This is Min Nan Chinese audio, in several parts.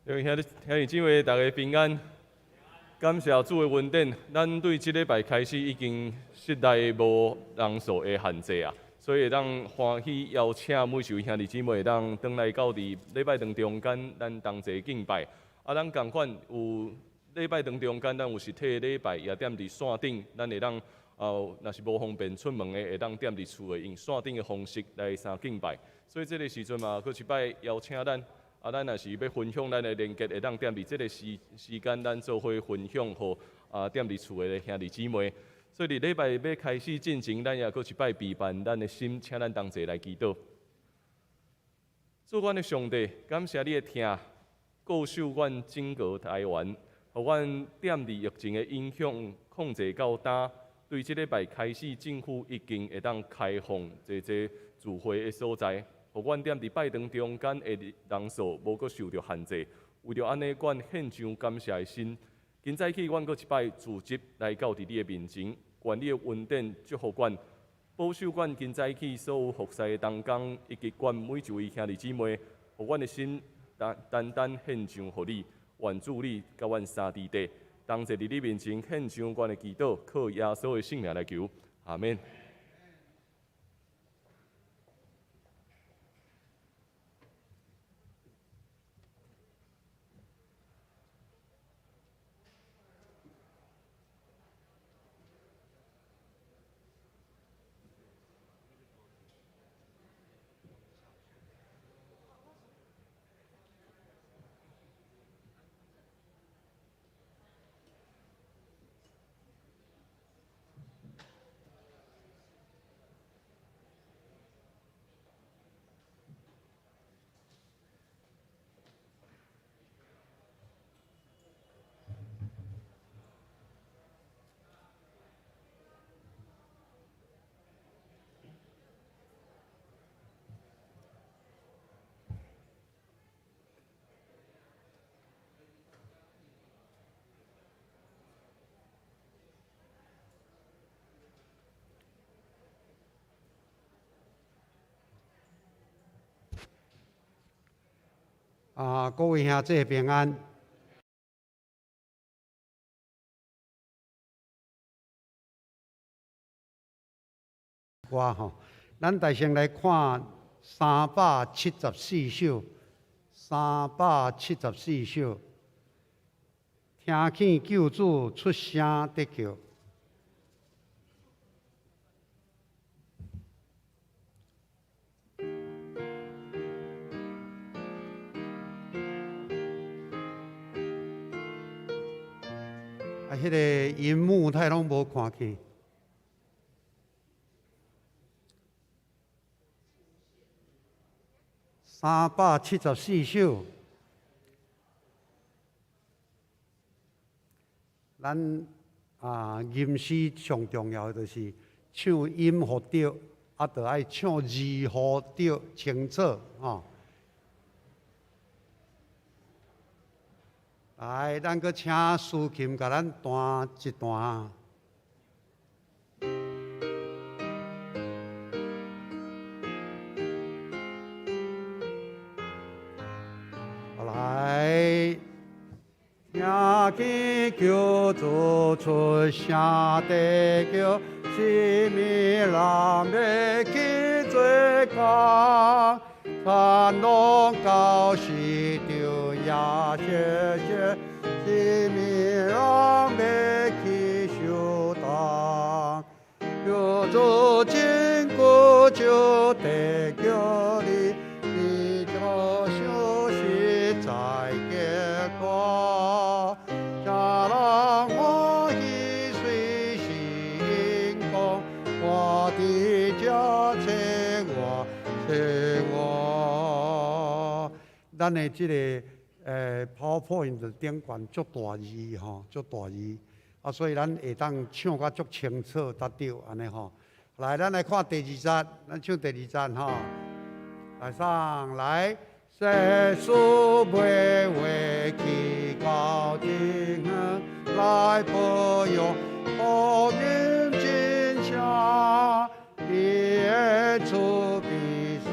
各位兄弟兄弟姊妹，大家平安。感謝主的恩典，咱對這禮拜開始已經室內無人數的限制啊，所以會當歡喜邀請每一位兄弟姊妹會當轉來到佇禮拜堂中間，咱同齊敬拜。啊，咱仝款有禮拜堂中間，咱有實體禮拜，也踮佇線頂，咱會當若是無方便出門的，會當踮佇厝內用線頂的方式來相敬拜。所以這个時陣嘛，閣一擺邀請咱。啊，咱若是欲分享咱的連結，會當踮佇這个時間，咱做伙分享予踮佇厝的兄弟姊妹。所以佇禮拜欲開始進前，咱也閣一擺備辦咱的心，請咱同齊來祈禱。主阮的上帝，感謝你的疼，顧守阮整個台灣，予阮踮佇疫情的影響控制到今，對這禮拜開始，政府已經會當開放這聚會的所在。予阮踮佇拜堂中間的人數無閣受著限制，為著按呢，阮獻上感謝的心。今早起，阮閣一擺組織來到佇你的面前，願你的恩典祝福阮，保守阮今早起所有服侍的同工，以及阮每一位兄弟姊妹，予阮的心單單單獻上予你，願主你佮阮相佇底，同齊佇你面前獻上阮的祈禱，靠耶穌的聖名來求，阿們。啊，各位兄弟平安。歌吼，咱大先來看374首，374首，聽見救主出聲得叫。啊，彼个螢幕太攏無看見。374首，咱啊吟詩上重要的就是唱音予對，啊，著愛唱字予對清楚吼。來，咱閣請司琴共咱彈一段。來，聽見救主出聲地叫，啥物人欲去做工？田農到時就也歇歇，啥物人欲去收擔？救主真久就地叫你，你就休息在結果。啥人歡喜隨心講，我佇這找我找我。咱的這个PowerPoint 頂懸足大字吼，足大字，啊，所以咱會當唱甲足清楚，才對按呢吼。來，咱來看第二節，咱唱第二節吼。來上來，世事袂話去到真遠，來保養福音真相，伊的慈悲是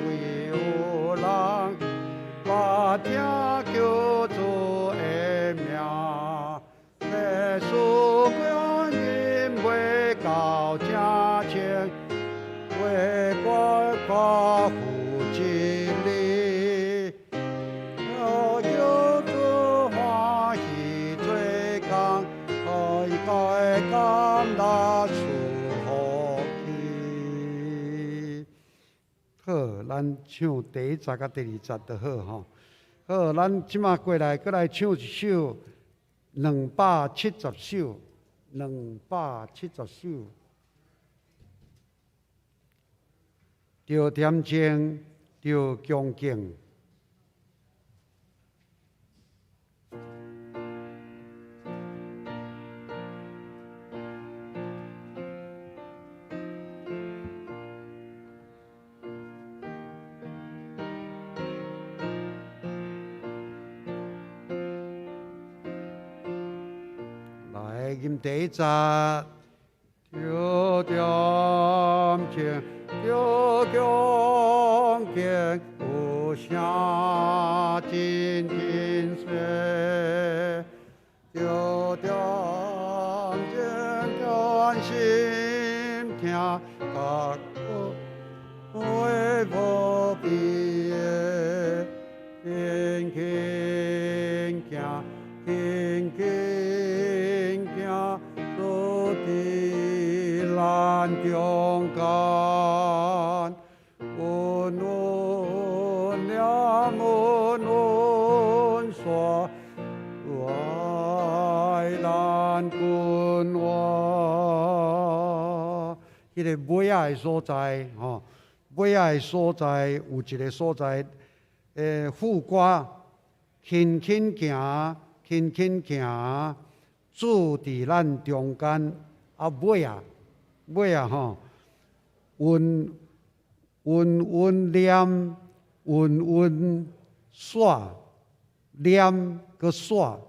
為有人，捌聽救咱唱第一節佮第二節就好吼。好，咱這馬過來，閣來唱一首270首，270首。著恬靜，著恭敬。來，吟第一節，著恬靜，著恭敬，有啥真真說？著恬靜，專心聽，各話無比的，輕輕行，輕輕行，主佇咱中間，溫溫念，穩穩煞，愛咱君王。彼个尾仔的所在，吼，尾仔的所在有一个所在，副歌，輕輕行，輕輕行，主佇咱中間。啊，尾仔，尾仔吼，穩穩穩念，穩穩煞，念閣煞，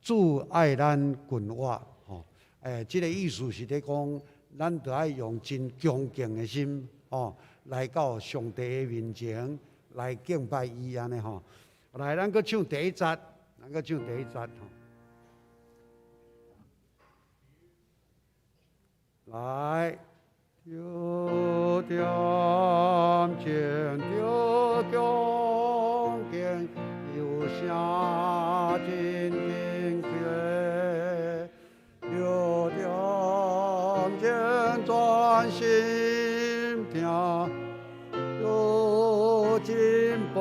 主愛咱近活，吼。這个意思是咧講，咱著愛用真恭敬的心，吼，來到上帝的面前來敬拜伊按呢吼。來，咱閣唱第一節，咱閣唱第一節吼。來，著恬靜，著恭敬，有啥真真說？著恬靜，專心聽，主真寶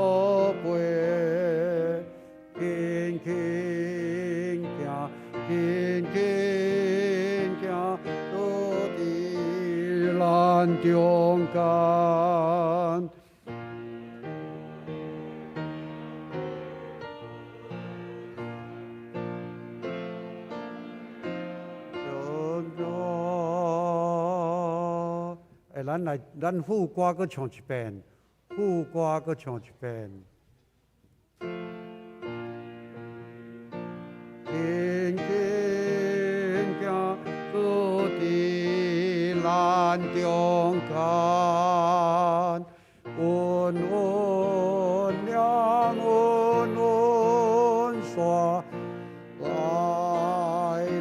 貝，輕輕行，輕輕行，主佇咱中間。咱來，咱副歌閣唱一遍，副歌閣唱一遍。輕輕行，主佇咱中間，穩穩念，穩穩煞，愛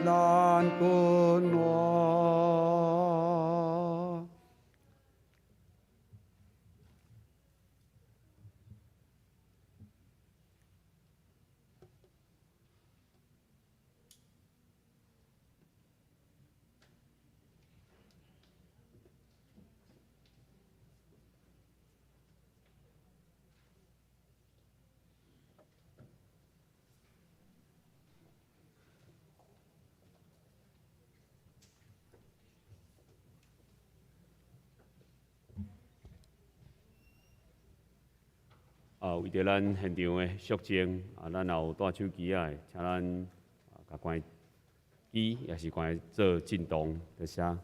咱君王。啊，為著咱現場的肅靜，啊，咱若有帶手機仔的，請咱啊，共關機，抑是關做震動，多謝。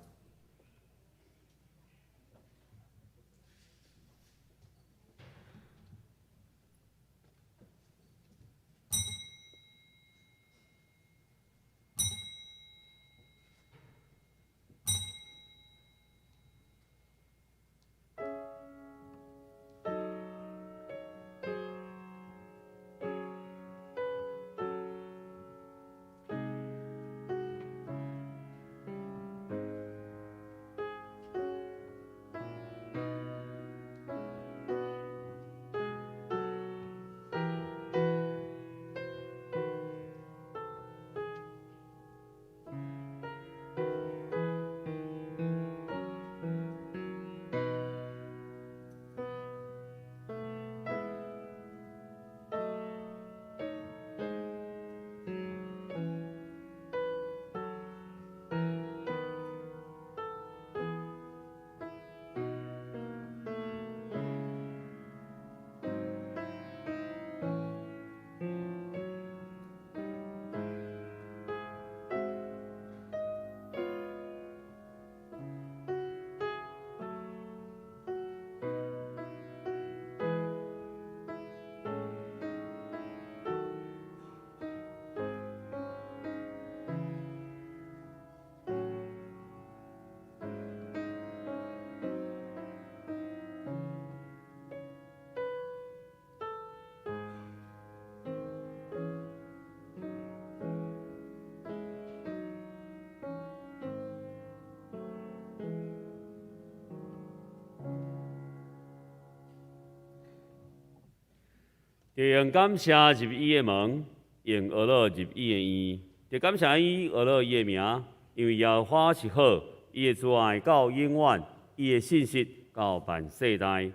著用感謝入伊的門，用呵咾入伊的院，著感謝伊呵咾伊的名，因為耶和華是好，伊的慈愛到永遠，伊的信實到萬世代。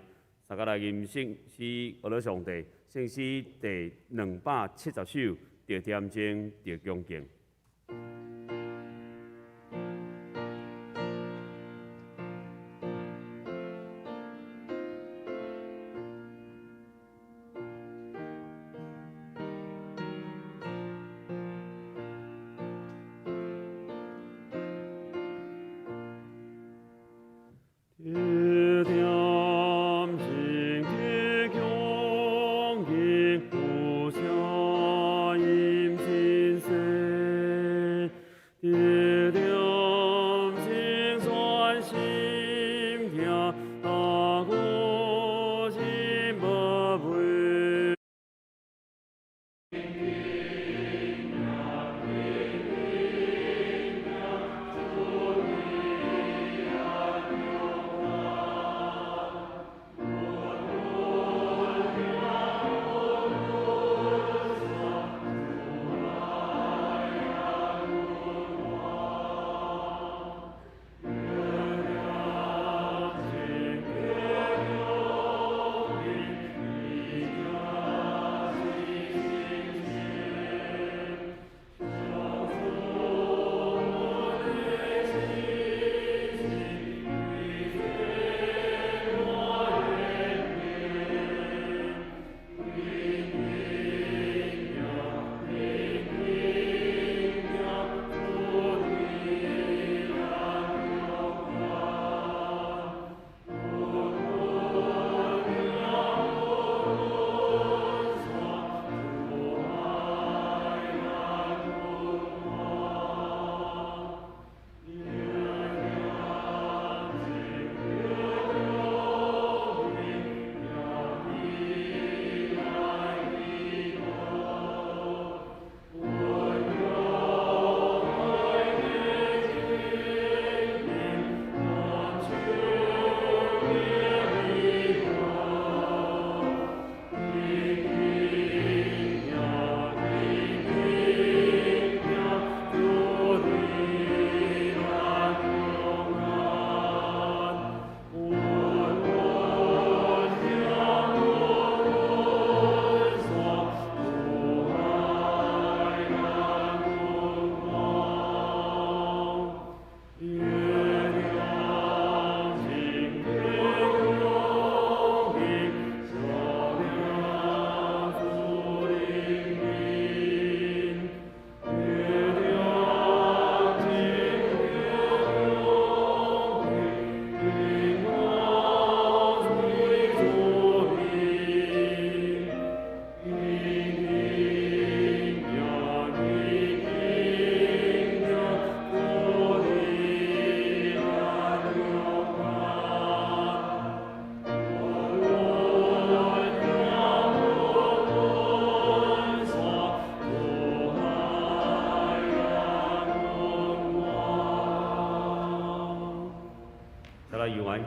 大家來吟聖詩呵咾上帝，聖詩第270首，著恬靜，著恭敬。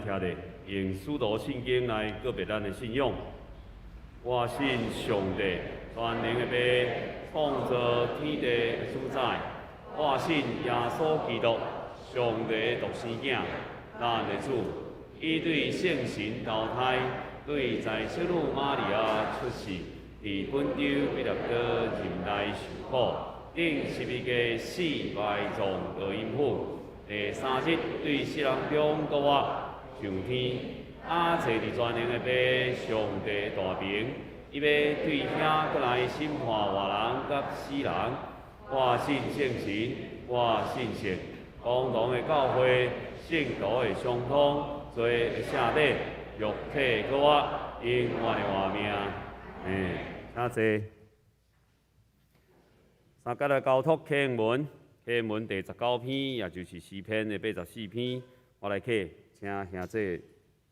徛咧，用使徒信經來告別咱的信仰。我信上帝，全能的父，創造天地的主宰。我信耶穌基督，上帝的獨生囝，咱的主。伊對聖神投胎，對在聖女瑪利亞出世，佇本丟彼拉多忍耐受苦，釘十字架死埋葬落陰府，第三日對死人中復活，上天，阿坐佇全能的父上帝大爿，伊欲對遐閣來審判活人佮死人。我信聖神，我信聖公同的教會，聖徒的相通，罪的赦免，肉體復活，永遠的活命。請坐。三節來交託啟文，啟文第19篇，也就是詩篇的84篇，我來啟，請兄弟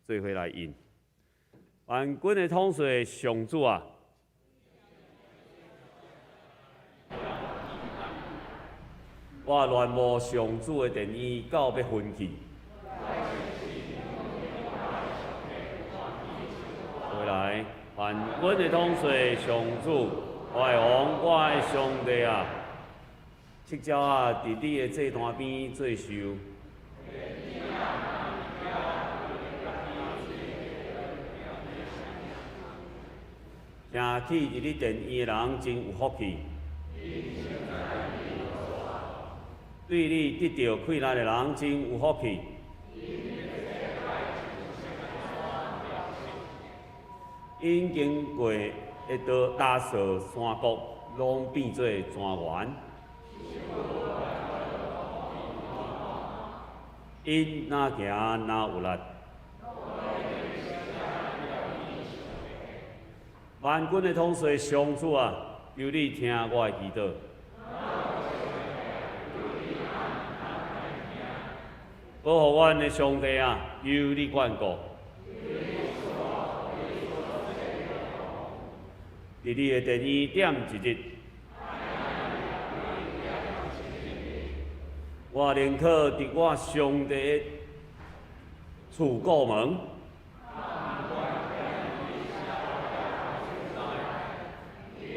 做伙來印。萬軍的統帥上主啊！我戀慕上主的殿院到欲昏去。回來，萬軍的統帥上主，我的王，我的上帝啊！七鳥仔佇你的祭壇邊做秀。行去佇你殿院的人真有福氣。對你得著困難的人真有福氣。𪜶經過的道拉索山谷，攏變做莊園。𪜶若行若有力。萬軍的統帥上主啊，求你聽我的祈禱。保護阮的上帝啊，求你眷顧。佇你的殿院踮一日，我寧可佇我上帝的厝顧門。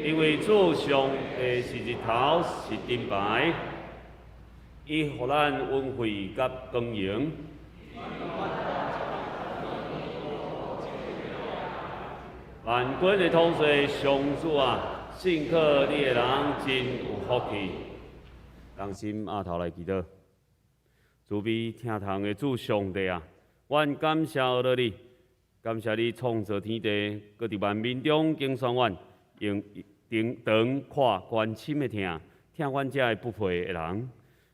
因為主上帝是日頭，是燈牌，伊予咱恩惠佮光榮。萬軍的統帥上主啊，信靠你的人真有福氣。同心阿頭來祈禱，慈悲疼痛的主上帝啊，阮感謝阿樂你，感謝你創造天地，閣佇萬民中揀選阮，用長長闊關深的疼，疼阮這个不配的人。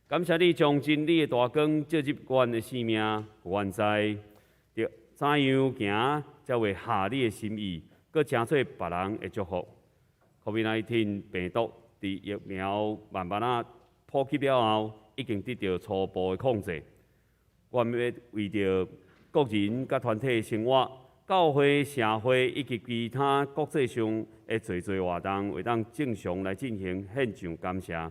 感謝你將真理的大光照入阮的生命，予阮知著怎樣行才會合你的心意，閣成做別人的祝福。COVID-19 病毒佇疫苗慢慢仔普及了後，已經得到初步的控制。阮欲為著個人佮團體的生活、教會、社會以及其他國際上的濟濟活動，會當正常來進行獻上感謝。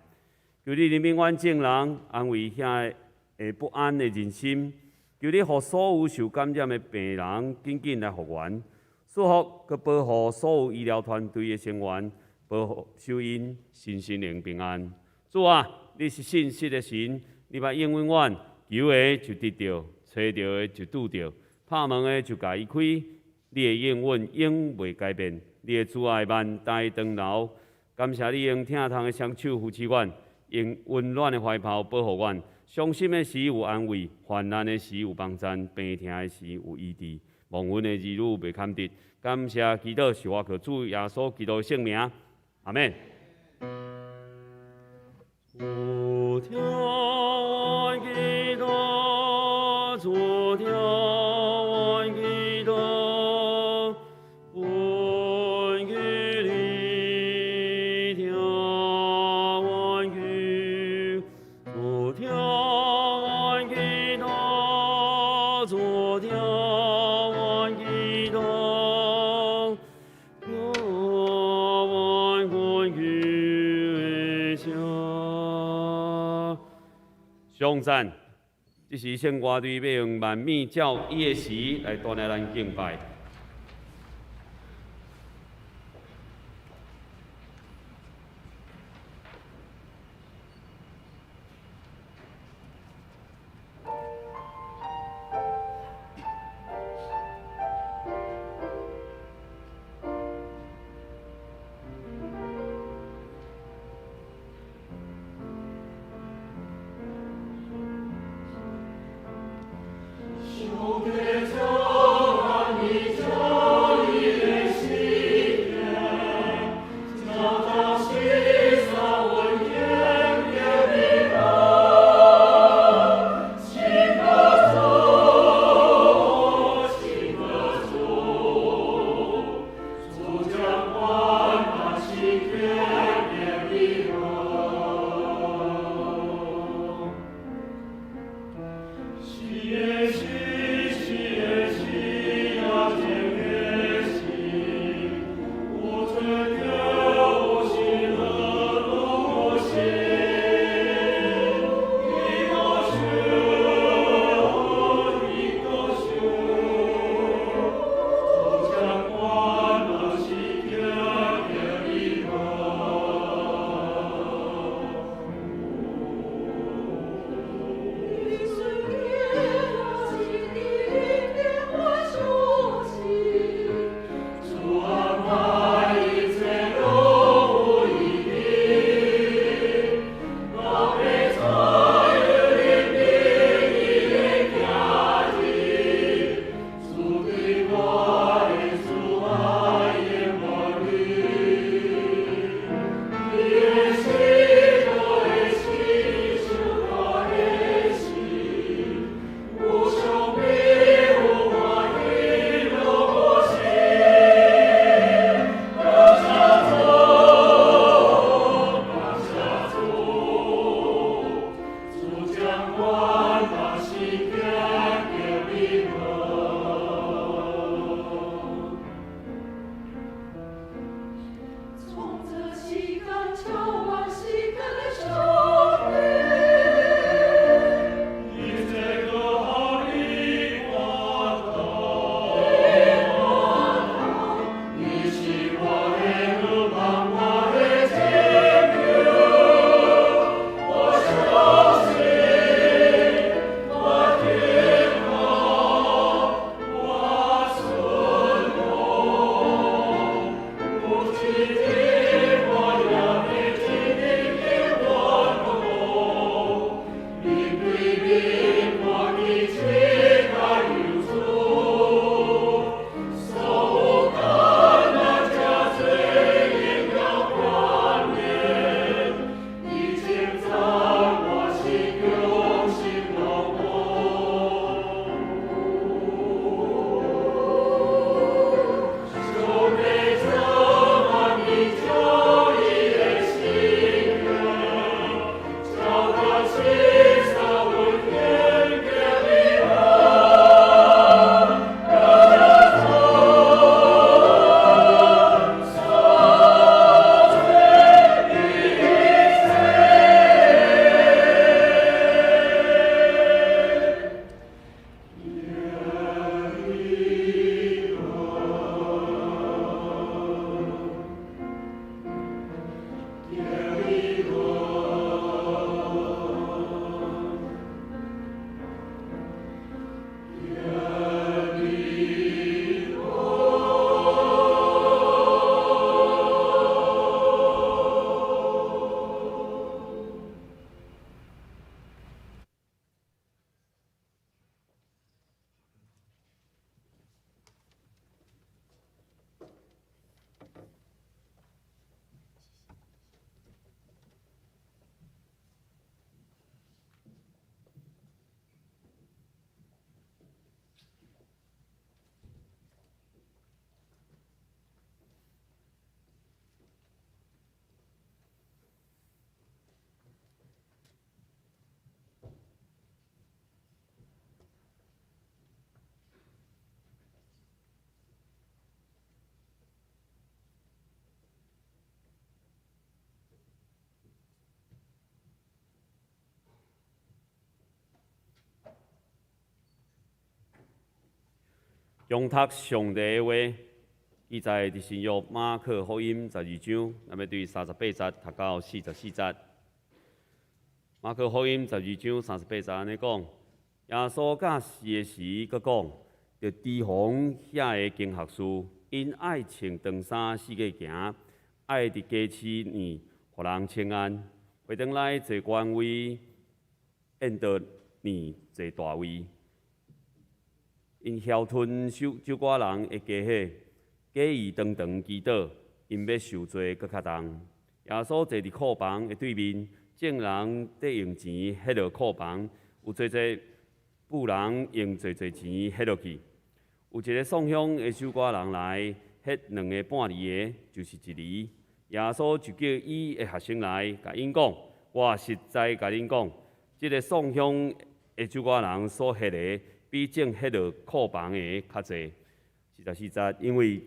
求你憐憫阮眾人，安慰遐个不安的人心。求你予所有受感染的病人緊緊來復原，祝福閣保護所有醫療團隊的成員，保護守𪜶身心靈平安。主啊，你是信實的神，你捌應允阮，求的就得著，揣著的就拄著，拍門的就共伊開。你的應允永袂改變，你的慈愛萬代長留。感謝你用疼痛的雙手扶持阮，用溫暖的懷抱保護阮。傷心的時有安慰，患難的時有幫贊，病痛的時有醫治。蒙恩的兒女袂堪得。感謝祈禱是我靠主耶穌基督的聖名，阿們。主聽阮祈禱，主聽阮祈禱，阮祈你聽阮求，主聽阮祈禱，主聽阮祈禱，聽阮求的聲。頌讚，這時聖歌隊欲用萬物照伊的時來帶領咱敬拜。上帝將萬物誦讀上帝的話，記載佇新約馬可福音十二章，咱欲對三十八節讀到四十四節。馬可福音十二章三十八節按呢講：耶穌教示的時，閣講，著提防遐个經學士，𪜶愛穿長衫四界行，愛佇街市內予人請安，會堂內坐懸位，宴桌內坐大位。𪜶囂吞小寡人的家伙，假意長長祈禱，𪜶欲受罪閣較重。耶穌坐佇庫房的對面，眾人綴用錢獻入庫房，有濟濟富人用濟濟錢獻落去。有一個送香的守寡人來，獻兩个半厘的，就是一厘。耶穌就叫伊的學生來，共𪜶講：我實在共恁講，這个送香的守寡人所獻的，比眾獻入庫房的較濟。四十四節，因為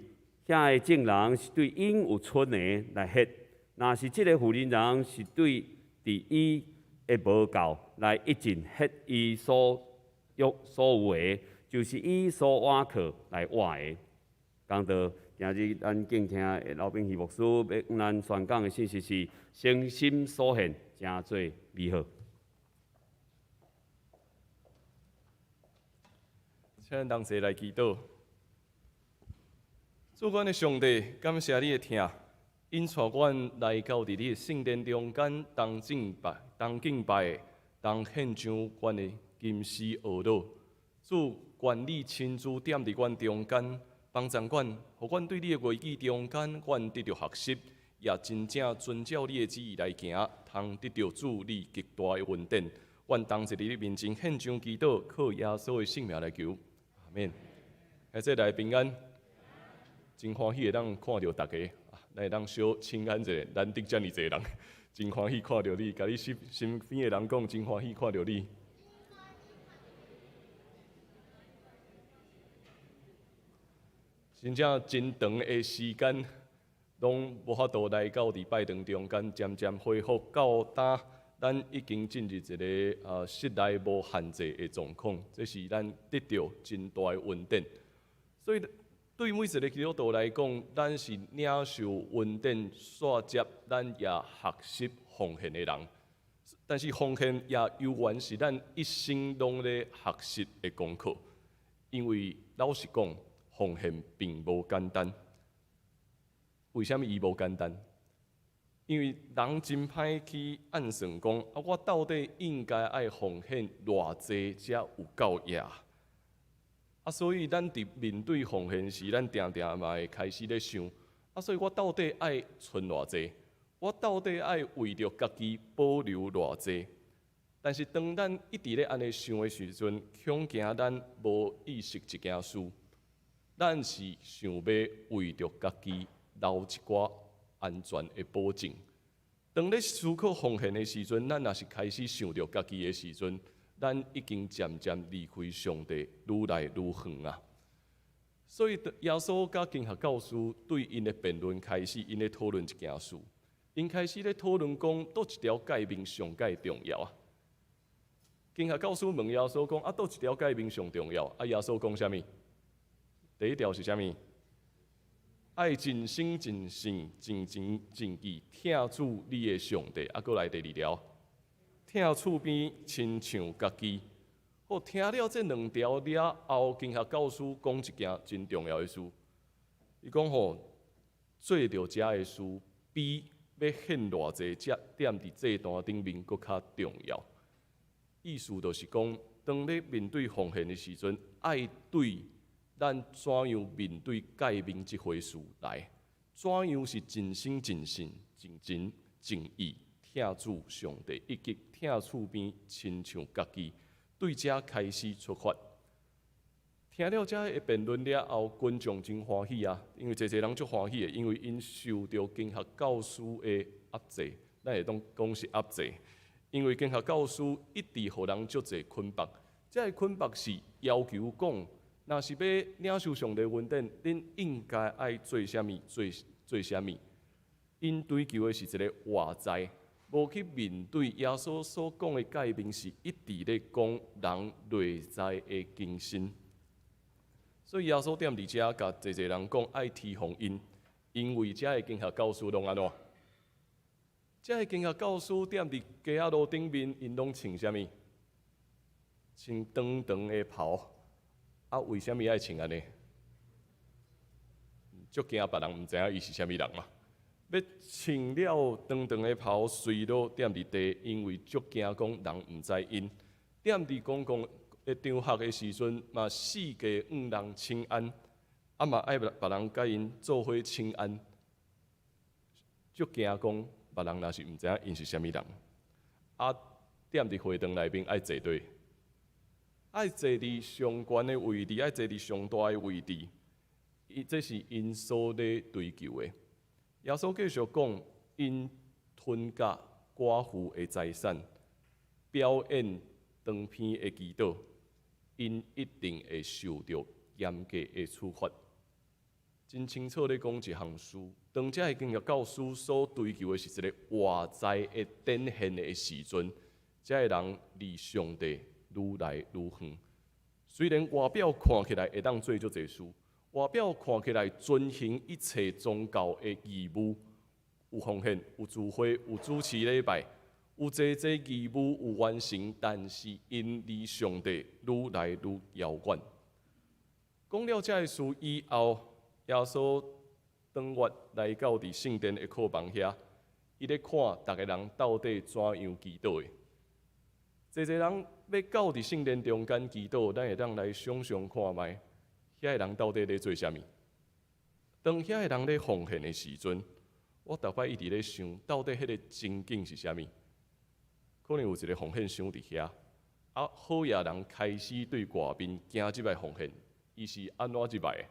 遐个眾人是對𪜶有賰的來獻，若是這个婦人人是對佇伊的無夠來一盡獻伊所有所有的，就是伊所倚靠來活的。講到今日咱敬聽的劉秉希牧師欲向咱宣講的信息是誠心所獻，誠做美好。請咱同齊來祈禱。主阮的上帝，感謝你的疼，引帶阮來到佇你的聖殿中間，同敬拜、同敬拜、同獻上阮的金絲电樂。主，願你親自踮佇阮中間，幫助阮，予阮對你的話語中間，阮得著學習，也真正遵照你的旨意來行，通得著主你極大的恩典。阮同齊佇你面前獻上祈禱，靠耶穌的聖名來求。阿們。下這來平安，真歡喜會當看著大家，咱會當小請安一下，難得遮爾濟人，真歡喜看著你，共你身身邊的人講，真歡喜看著你。真正真長的時間，攏無法度來到佇拜堂中間，漸漸恢復到今，咱已經進入一个室內無限制的狀況，這是咱得著真大的恩典。所以對每一个基督徒來講，咱是領受恩典、煞接，咱也學習奉獻的人。但是奉獻也猶原是咱一生攏咧學習的功課，因為老實講，奉獻並無簡單。為啥物伊無簡單？因為人真歹去按算講，啊，我到底應該愛奉獻偌濟才有夠呀？啊，所以咱佇面對奉獻時，咱定定嘛會開始咧想，啊，所以我到底愛存偌濟？我到底愛為著家己保留偌濟？但是當咱一直咧按呢想的時陣，恐驚咱無意識一件事，咱是想欲為著家己留一寡安全的保證。當咧思考奉獻的時陣，咱若是開始想著家己的時陣，咱已經漸漸離開上帝愈來愈遠啊！所以耶穌佮經學教師對𪜶的辯論開始，𪜶咧討論一件事，𪜶開始咧討論講，佗一條誡命上蓋重要啊？經學教師問耶穌講：啊，佗一條誡命上重要？啊，耶穌講啥物？第一條是啥物？愛盡心盡性盡情盡意疼主你的上帝。啊，閣來第二條，疼厝邊親像家己。好，聽了這兩條了後，經學教師講一件真重要的事。伊講吼，做著遮的事，比欲獻偌濟才踮佇祭壇頂面閣較重要。意思就是講，當你面對奉獻的時陣，愛對咱怎樣面對誡命這回事來，怎樣是盡心盡性盡情盡意疼主上帝，以及疼厝邊親像家己，對遮開始出發。聽了遮的辯論了後，群眾真歡喜啊，因為濟濟人足歡喜的，因為𪜶受著經學教師的壓制，咱會當講是壓制，因為經學教師一直予人足濟捆綁，這个捆綁是要求講，若是欲領受上帝恩典，恁應該愛做啥物，做做啥物。𪜶追求的是一个外在，無去面對耶穌所講的誡命，是一直咧講人內在的更新。所以耶穌踮佇遮共濟濟人講愛提防𪜶，因為遮的經學教師攏按怎？遮的經學教師踮佇街仔路頂面，𪜶攏穿啥物？穿長長的袍。啊，為啥物愛穿按呢？足驚別人毋知影伊是啥物人嘛。欲穿了長長的袍，隨落踮佇地，因為足驚講人毋知𪜶。踮佇公共的場合的時陣，嘛四界向人請安，啊嘛愛別人共𪜶做伙請安，足驚講別人若是毋知影𪜶是啥物人。啊，踮佇會堂內面愛坐佗，愛坐佇上懸的位置，愛坐佇上大的位置，伊這是𪜶所咧追求的。耶穌繼續講，𪜶吞咬寡婦的財產，表演長篇的祈禱，𪜶一定會受著嚴格的處罰。真清楚咧講一項事，當這个經學教師所追求的是一個外在的展現的時陣，這个人離上帝愈來愈遠。雖然外表看起來會當做足濟事，外表看起來遵行一切宗教的義務，有奉獻、有聚會、有主持禮拜，有濟濟義務有完成，但是𪜶離上帝愈來愈遙遠。講了這个事以後，耶穌當月來到佇聖殿的庫房遐，伊咧看逐个人到底怎樣祈禱的。濟濟人欲到佇聖殿中間祈禱，咱會當來想象看覓，遐个人到底咧做啥物？當遐个人咧奉獻的時陣，我逐擺一直咧想，到底彼個情景是啥物？可能有一個奉獻箱佇遐，啊，好額人開始對外面行入來奉獻，伊是按怎入來的？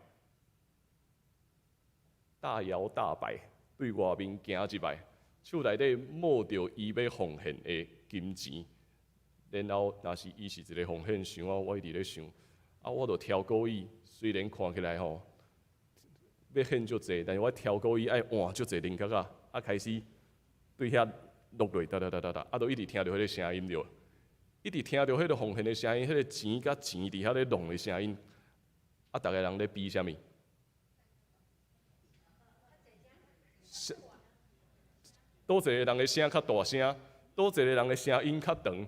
大搖大擺對外面行入來，手內底摸著伊欲奉獻的金錢，然後若是伊是一個奉獻箱啊，我一直咧想，啊，我著超故意，雖然看起來吼欲獻足濟，但是我超故意愛換足濟零角仔，啊，開始對遐落落，噠噠噠噠噠，啊，著一直聽著彼个聲音著，一直聽著彼个奉獻的聲音，彼個錢佮錢佇遐咧弄的聲音，啊，逐个人咧比啥物？佗一个人的聲較大聲，佗一个人的聲音較長，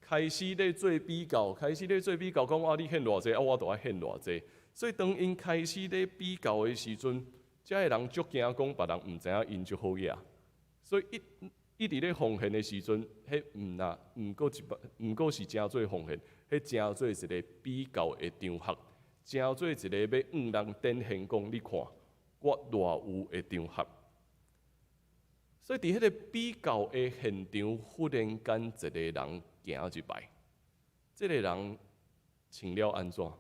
開始咧做比較，開始咧做比較，講啊你獻偌濟，啊我著愛獻偌濟。所以當𪜶開始咧比較的時陣，遮个人足驚講別人毋知影𪜶足好額，所以一直咧奉獻的時陣，彼毋若毋過一擺，毋過是成做奉獻，彼成做一個比較的場合，成做一個欲向人展現講，你看我偌有的場合。所以佇彼个比較的現場，忽然間一個人行入來，這个人穿了按怎？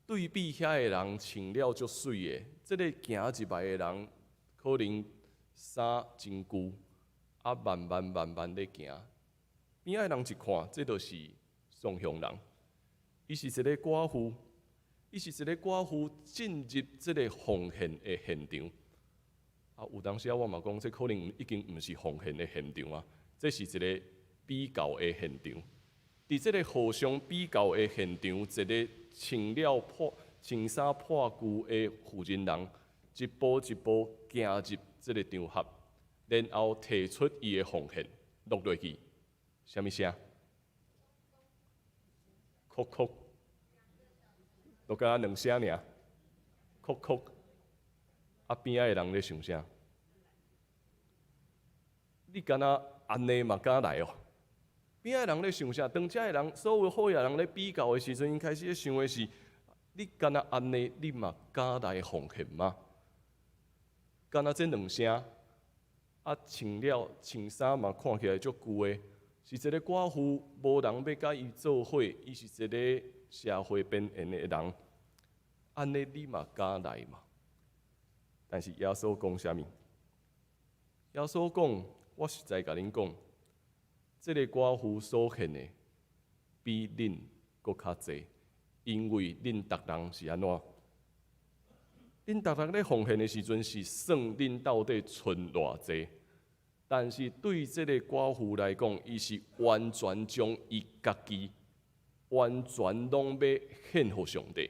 對比遐个人穿了足媠的，這个行入來的人可能衫真舊，啊慢慢慢慢咧行。邊仔的人一看，這就是雙向人，伊是一个寡婦，伊是一个寡婦進入這个奉獻的現場。啊，有當時啊，我嘛講，這可能已經毋是奉獻的現場啊，這是一个比較的現場。佇這个互相比較的現場，一个穿了破穿衫破舊的婦人人，一步一步行入這个場合，然後提出伊的奉獻，落落去，啥物聲？叩叩，都敢若兩聲爾，叩叩。啊，邊仔的人咧想啥？你敢若按呢嘛敢來哦？邊仔的人咧想啥？當遮的人，所有好額人咧比較的時陣，𪜶開始咧想的是：你敢若按呢，你嘛敢來奉獻嗎？敢若這兩聲，啊，穿了穿衫嘛看起來足舊的，是一个寡婦，無人欲佮伊做伙，伊是一个社會邊緣的人，按呢你嘛敢來嗎？但是耶穌講啥物？耶穌講：我實在共恁講，這个寡婦所獻的比恁閣較濟，因為恁逐人是按怎？恁逐人咧奉獻的時陣是算恁到底賰偌濟，但是對這个寡婦來講，伊是完全將伊家己完全攏欲獻予上帝。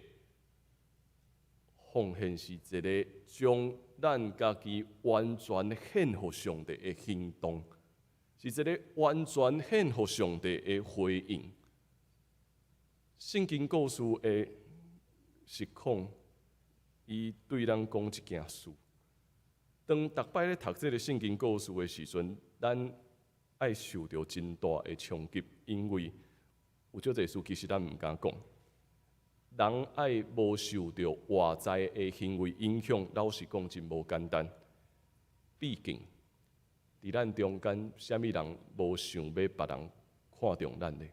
奉獻是一个將咱家己完全獻予上帝的行動，是一个完全獻予上帝的回應。聖經故事的實況，伊對咱講一件事。當逐擺咧讀這个聖經故事的時陣，咱愛受著真大的衝擊，因為有足濟事其實咱毋敢講。人愛無受著外在的行為影響，老實講真無簡單。畢竟，佇咱中間，啥物人無想欲別人看重咱的，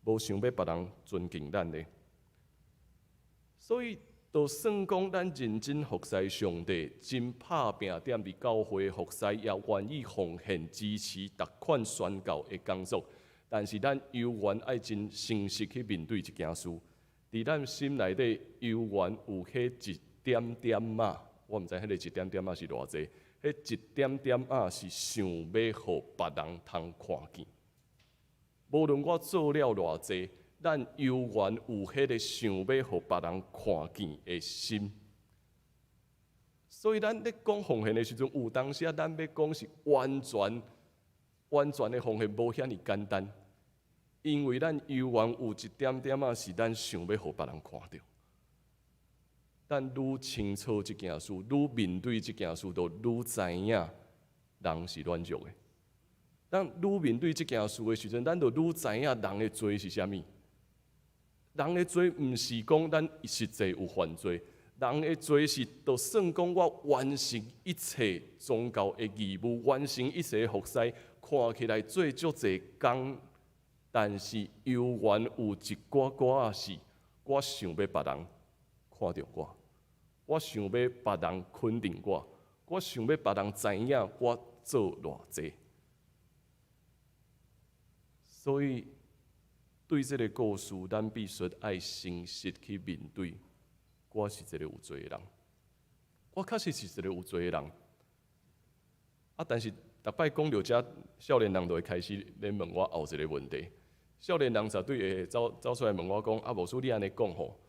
無想欲別人尊敬咱的？所以，就算講咱認真服侍上帝，真拍拚踮佇教會服侍，也願意奉獻支持逐款宣教的工作，但是咱猶原愛真誠實去面對一件事。佇咱心內底，猶原有彼一點點仔，我毋知彼个一點點仔是偌濟，彼一點點仔是想欲予別人通看見。無論我做了偌濟，咱猶原有彼个想欲予別人看見的心。所以咱咧講奉獻的時陣，有當時啊，咱欲講是完全、完全的奉獻，無遐爾簡單。因為咱猶原有一點點仔是咱想欲予別人看著。咱愈清楚這件事，愈面對這件事，就愈知影人是軟弱的。咱愈面對這件事的時陣，咱就愈知影人的罪是啥物。人的罪毋是講咱實際有犯罪，人的罪是就算講我完成一切宗教的義務，完成一切服侍，看起來做足濟工，但是猶原有一寡寡仔是，我想欲別人看著我，我想欲別人肯定我，我想欲別人知影我做偌濟。所以，對這个故事，咱必須愛誠實去面對。我是一个有罪的人，我確實是一个有罪的人。啊，但是逐擺講著遮，少年人就會開始咧問我後一个問題。少年人絕對會走走出來問我講：啊，牧師你按呢講吼，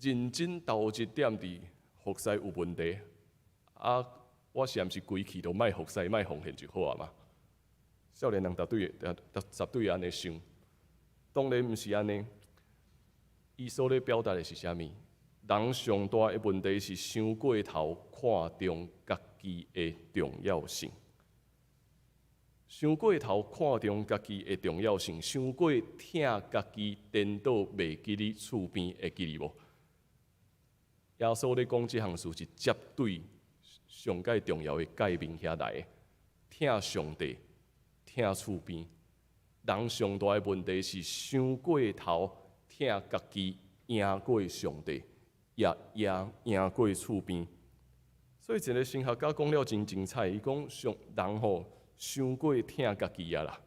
認真投入踮佇服侍有問題？啊，我是毋是規氣都莫服侍、莫奉獻就好啊嘛？少年人絕對會，絕對會按呢想。當然毋是按呢，伊所咧表達的是啥物？人上大的問題是傷過頭看重家己的重要性，傷過頭看重家己的重要性，傷過疼家己，顛倒袂記得厝邊，會記得無？耶穌咧講這項事是針對上蓋重要的誡命遐來的，疼上帝，疼厝邊。人上大的問題是傷過頭疼家己，贏過上帝，也贏贏過厝邊。所以一个神學家講了真精彩，伊講上人吼傷過疼家己啊啦。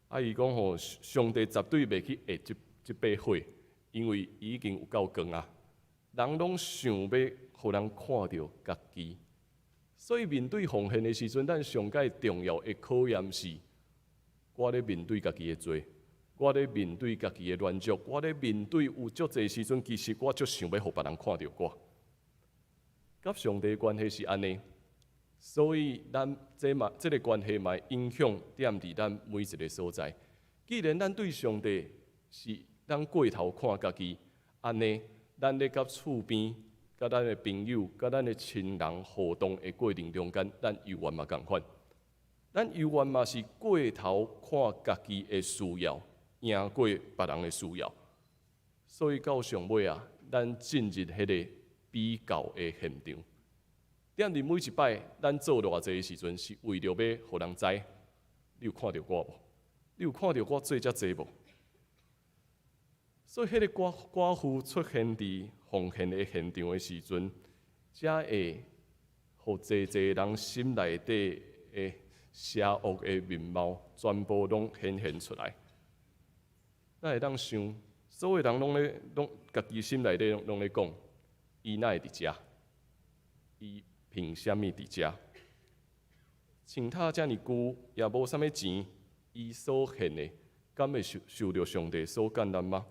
啊，伊講吼，上帝絕對袂去下這這把火，因為伊已經有夠光啊。人攏想欲予人看著家己，所以面對奉獻的時陣，咱上蓋重要的考驗是，我咧面對家己的罪，我咧面對家己的軟弱，我咧面對有足濟時陣，其實我足想欲予別人看著我。佮上帝關係是按呢，所以咱這嘛這个關係嘛影響踮佇咱每一个所在。既然咱對上帝是咱過頭看家己，按呢，咱咧佮厝邊、佮咱的朋友、佮咱的親人互動的過程中間，咱猶原嘛仝款。咱猶原嘛是過頭看家己的需要，贏過別人的需要。所以到上尾啊，咱進入彼个比較的現場。踮佇每一擺咱做偌濟的時陣，是為著欲予人知，你有看著我無？你有看著我做遮濟無？所以，彼个寡寡婦出現佇奉獻的現場的時陣，才會予濟濟人心內底的邪惡的面貌，全部攏顯現出來。咱會當想，所有人攏咧，攏家己心內底攏咧講，伊哪會佇遮？伊憑啥物佇遮？穿透遮爾舊，也無啥物錢，伊所獻的，敢會受受著上帝所悅納嗎？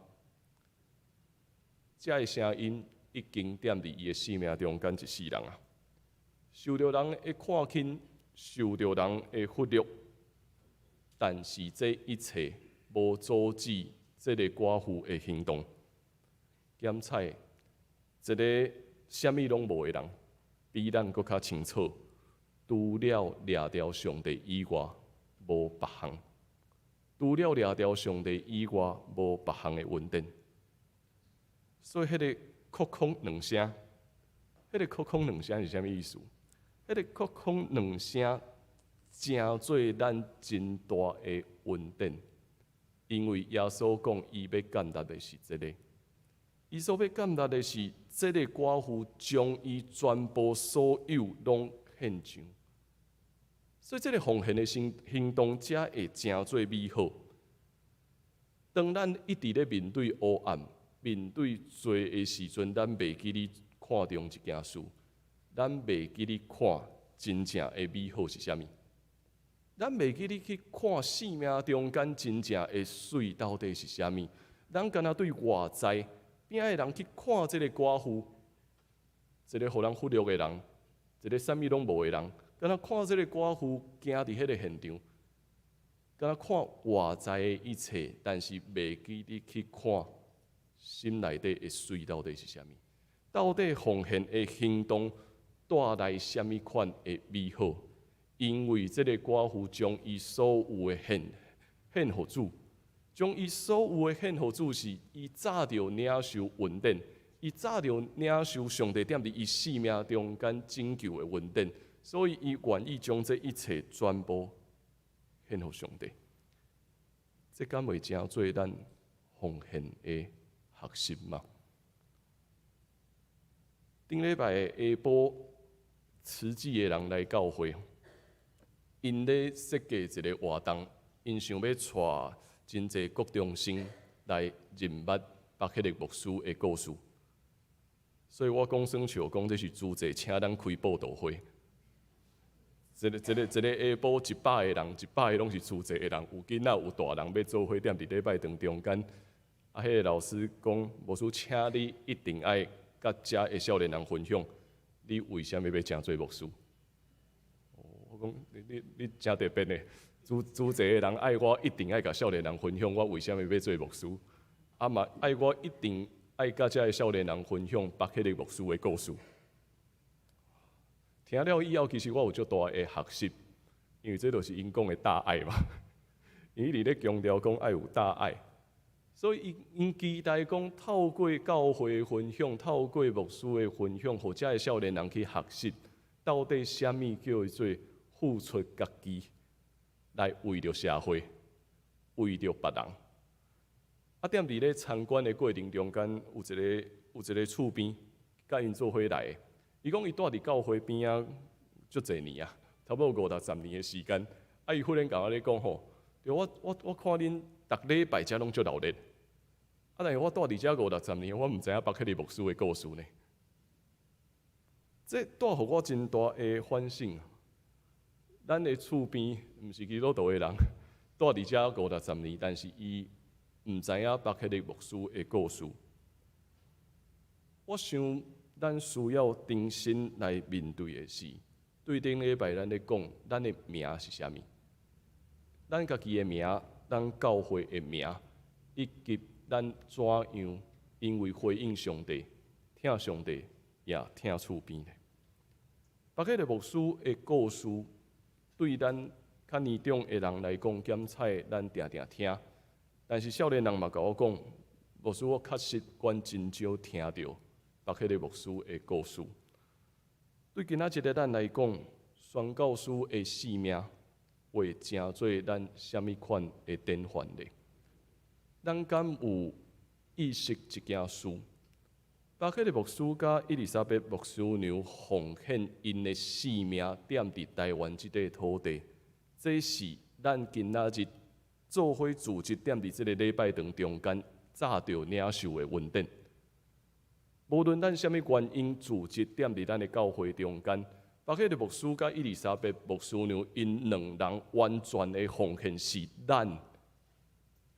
這个聲音已經踮佇伊的生命中間一世人啊，受著人的看輕，受著人的忽略，但是這一切無阻止這个寡婦的行動。檢採一个啥物攏無的人，比咱閣較清楚，除了掠著上帝以外，無別項；除了掠著上帝以外，無別項的恩典。所以，彼个叩叩兩聲，彼个叩叩兩聲是啥物意思？彼个叩叩兩聲，成做咱真大的恩典，因為耶穌講，伊欲建立的是這个，伊所欲建立的是這个寡婦將伊全部所有攏獻上，所以這个奉獻的行動才會成做美好。當咱一直咧面對黑暗，面對罪的時陣，咱袂記得看重一件事，咱袂記得看真正的美好是啥物。咱袂記得去看生命中間真正的媠到底是啥物。咱敢若對外在邊仔的人去看這个寡婦，一个予人忽略的人，一个啥物攏無的人，敢若看這个寡婦行佇彼个現場，敢若看外在的一切，但是袂記得去看心內底的媠到底是啥物？到底奉獻的行動帶來啥物款的美好？因為這个寡婦將伊所有的獻予主，將伊所有的獻予主，是伊早就領受恩典，伊早就領受上帝踮佇伊生命中間拯救的恩典，所以伊願意將這一切全部獻予上帝。這敢會成做咱奉獻的學習嗎？頂禮拜下晡，慈濟的人來教會，𪜶咧設計一个活動，𪜶想欲帶真濟國中生來認捌巴克利牧師的故事。所以我講耍笑講，這是慈濟請咱開佈道會。一个下晡100個人，100個攏是慈濟的人，有囡仔有大人欲做伙踮佇禮拜堂中間。啊，彼个老師講，牧師請你一定愛佮遮的少年人分享，你為啥物欲成做牧師？我講你誠特別呢，慈濟的人愛我一定愛共少年人分享，我為啥物欲做牧師？啊嘛愛我一定愛佮遮的少年人分享巴克利牧師的故事。聽了以後，其實我有足大的學習，因為這就是𪜶講的大愛嘛。𪜶一直咧強調講愛有大愛，所以𪜶期待講透過教會分享，透過牧師的分享，予遮的少年人去學習，到底啥物叫做付出家己來為著社會，為著別人。啊，踮佇咧參觀的過程中間，有一個厝邊，佮𪜶做伙來的。伊講伊蹛佇教會邊仔足濟年啊，差不多五六十年的時間。啊，伊忽然共我咧講吼，對我看恁逐禮拜遮攏足熱鬧。啊，但是我蹛佇遮五六十年，我毋知影巴克利牧師的故事呢。這帶予我真大的反省。咱的厝邊毋是基督徒的人，蹛佇遮五六十年，但是伊毋知影巴克利牧師的故事。我想，咱需要重新來面對的是，對頂禮拜咱咧講，咱的名是啥物？咱家己的名，咱教會的名，以及咱怎樣因為回應上帝、疼上帝，也疼厝邊的。巴克利牧師的故事，對咱較年長的人來講，檢採咱定定聽。但是少年人嘛共我講，牧師我確實阮真少聽著巴克利牧師的故事。對今仔日的咱來講，宣教師的使命會成做咱啥物款的典範呢？咱敢有意識這件事？巴克利牧師佮伊麗莎白牧師娘奉獻𪜶的性命，踮佇台灣這塊土地，這是咱今仔日做伙組織踮佇這个禮拜堂中間，早就領受的恩典。無論咱啥物原因組織踮佇咱的教會中間，巴克利牧師佮伊麗莎白牧師娘𪜶兩人完全的奉獻是咱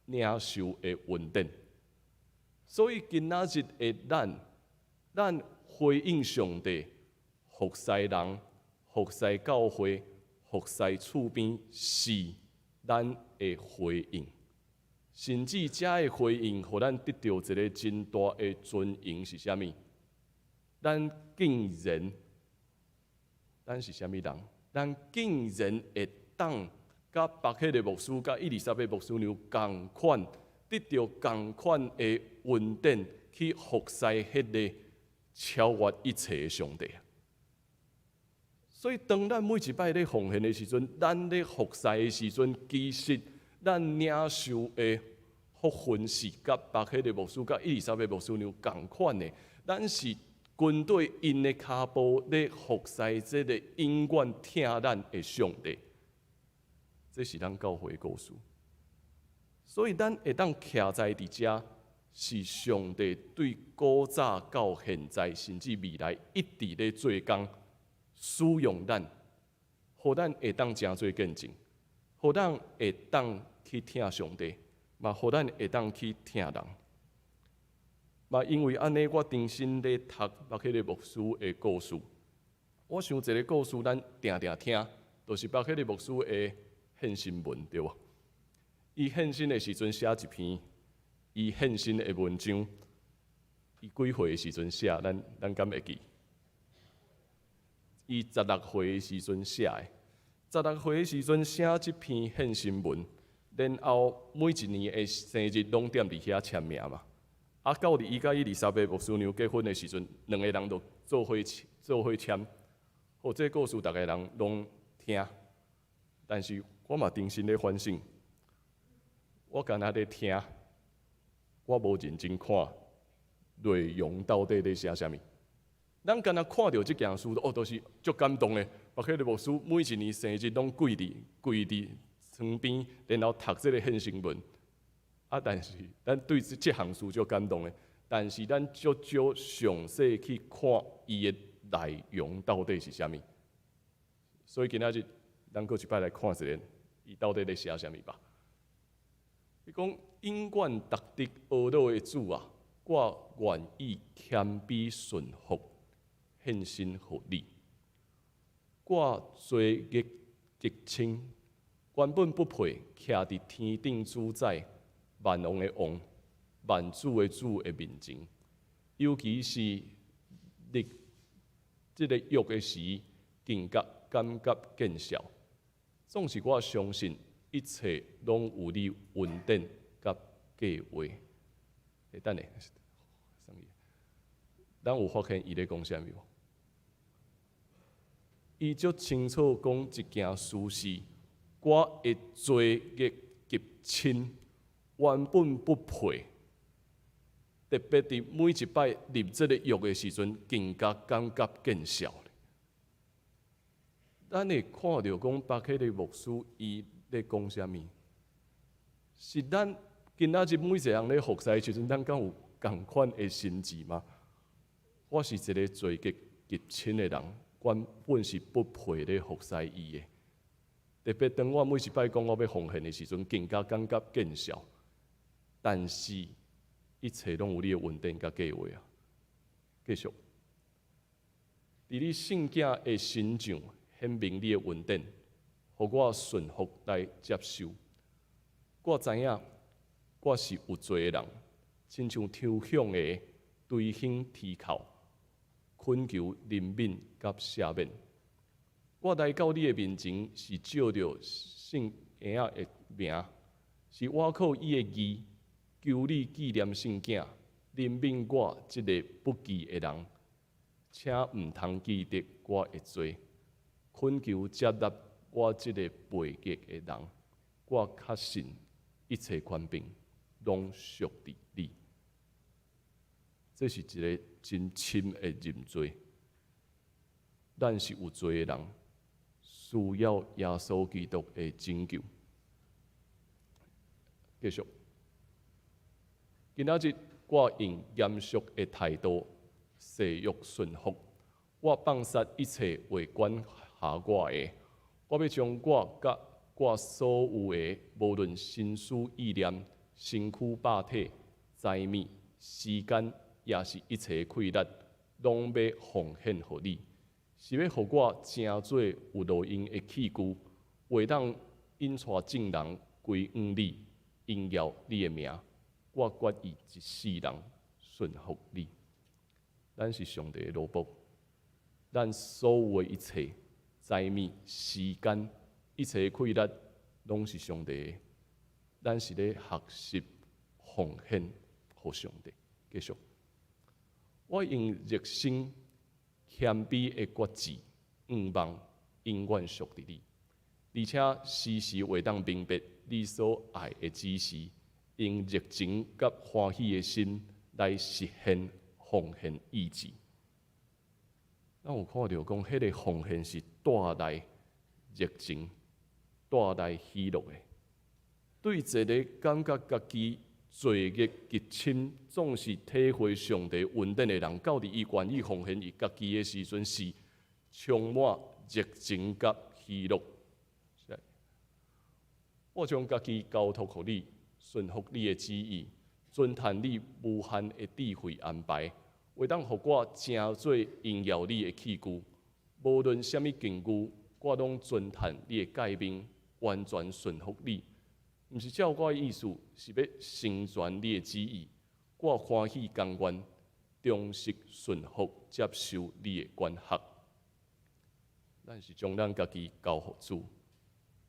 領受的恩典。所以今仔日的咱，咱回應上帝，服侍人、服侍教會、服侍厝邊，是咱的回應。甚至這个回應，予咱得著一个真大的尊榮是啥物？咱竟然，咱是啥物人？咱竟然會當佮巴克的牧師、佮伊麗莎白牧師娘仝款，得著仝款的恩典，去服侍彼个超越一切的上帝。所以，當咱每一擺咧奉獻的時陣，咱咧服侍的時陣，其實咱領受的福分是佮巴克的牧師、佮伊麗莎白牧師娘仝款的。咱是跟綴𪜶的跤步咧服侍這个永遠疼咱的上帝。這是咱教會的故事。所以，咱會當徛在佇遮，是上帝對古早到現在，甚至未來一直咧做工，使用咱，予咱會當成做見證，予咱會當去疼上帝，嘛予咱會當去疼人。嘛因為按呢，我重新咧讀巴克利牧師的故事。我想一个故事，咱定定聽，就是巴克利牧師的獻身文，對無？伊獻身的時陣寫一篇，伊獻身的文章，伊幾歲的時陣寫？咱敢會記？伊十六歲的時陣寫的，十六歲的時陣寫這篇獻身文，然後每一年的生日攏踮佇遐簽名嘛。啊，到佇伊佮伊麗莎白牧師娘結婚的時陣，兩个人就做伙簽。好，這个故事逐个人攏聽，但是我嘛重新咧反省，我敢若咧聽，我無認真看內容到底咧寫啥物。咱敢若看著這件事，哦，都是足感動的。巴克利牧師每一年生日攏跪佇床邊，然後讀這个獻身文。啊，但是咱對這項事足感動的，但是咱足少詳細去看伊的內容到底是啥物。所以今仔日，咱閣一擺來看一下，伊到底咧寫啥物吧。伊講永遠值得呵咾的主啊，我願意謙卑順服，獻身予你。我罪孽極深，原本不配徛佇天頂主宰萬王的王、萬主的主的面前，尤其是立這个約的時，更加感覺見笑。總是我相信一切攏有你恩典佮計劃。欸，等下，咱有發現伊咧講啥物無？伊足清楚講一件事是，我的罪孽極深，原本不配。特別佇每一擺立這个約的時陣，更加感覺見笑。咱會看著講巴克利牧師伊咧講啥物？是咱今仔日每一個人咧服侍的時陣，咱敢有仝款的心志嗎？我是一个罪孽極深的人，原本是不配咧服侍伊的。特別當我每一擺講我欲奉獻的時陣，更加感覺見笑。但是，一切攏有你的恩典佮計劃啊！繼續，佇你聖囝的身上顯明你的恩典，予我順服來接受。我知影我是有罪的人，親像抽象的錐形啼哭，懇求憐憫佮赦免。我來到你的面前，是借著聖嬰仔的名，是倚靠伊的義，求你紀念聖囝，憐憫我這个不義的人，請毋通記得我的罪，懇求接納我這个背逆的人。我確信一切權柄攏屬佇你。這是一个真深的認罪。咱是有罪的人，需要耶穌基督的拯救。繼續，今仔日我用嚴肅的態度，誓約順服。我放殺一切話管轄我的，我欲將我佮我所有的，無論心思意念、身軀肉體、財物、時間，也是一切氣力，攏欲奉獻予你，是欲予我成做有路用的器具，會當引帶眾人歸向你，榮耀你的名。我決意一世人順服你。咱是上帝的奴僕，咱所有的一切財物、時間、一切氣力，攏是上帝的。咱是咧學習奉獻予上帝。繼續，我用熱心謙卑的決志，願望永遠屬佇你，而且時時會當明白你所愛的指示，用熱情佮歡喜的心來實現奉獻意志。咱有看著講，彼個奉獻是帶來熱情、帶來喜樂的。對一個感覺家己罪孽極深，總是體會上帝恩典的人，到佇伊願意奉獻伊家己的時陣，是充滿熱情佮喜樂。我將家己交託予你，順服你的旨意，遵趁你無限的智慧安排，會當予我成做榮耀你的器具。無論啥物境遇，我攏遵趁你的誡命，完全順服你。毋是照我的意思，是欲成全你的旨意。我歡喜甘願，忠實順服，接受你的管轄。咱是將咱家己交予主，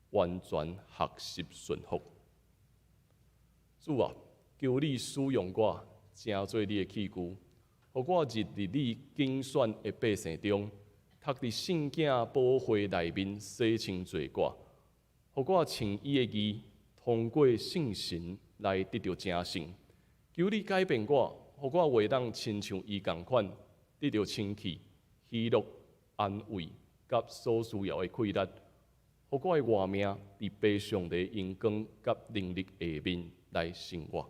完全學習順服。主啊，求你使用我，成做你的器具，予我入佇你揀選的百姓中，讀佇聖囝寶血內面洗清罪過，予我穿伊的義，通過聖神來得著成聖。求你改變我，予我會當親像伊仝款，得著清氣、喜樂、安慰佮所需要的氣力，予我的活命佇父上帝榮光佮能力下面來生活。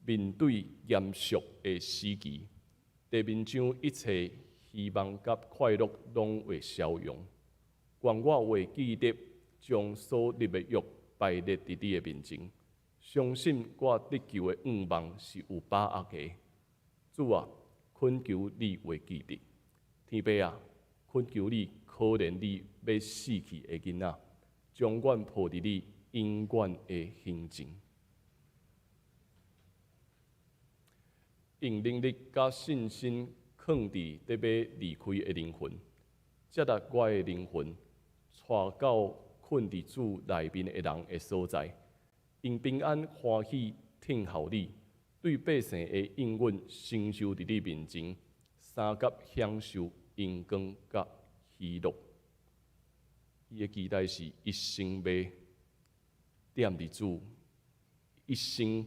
面對嚴肅的死期，地面將一切希望佮快樂攏會消融。願我會記得將所立的約擺列佇你的面前，相信我得救的願望是有把握的。主啊，懇求你會記得。天父啊，懇求你可憐你欲死去的囡仔，將阮抱佇你永遠的胸前。用能力佮信心囥佇得欲離開的靈魂，接納我的靈魂，帶到睏佇主內面的人的所在，用平安歡喜聽候你，對百姓的應允成就佇你面前，相佮享受榮光佮喜樂。伊的期待是一生欲踮佇主，一生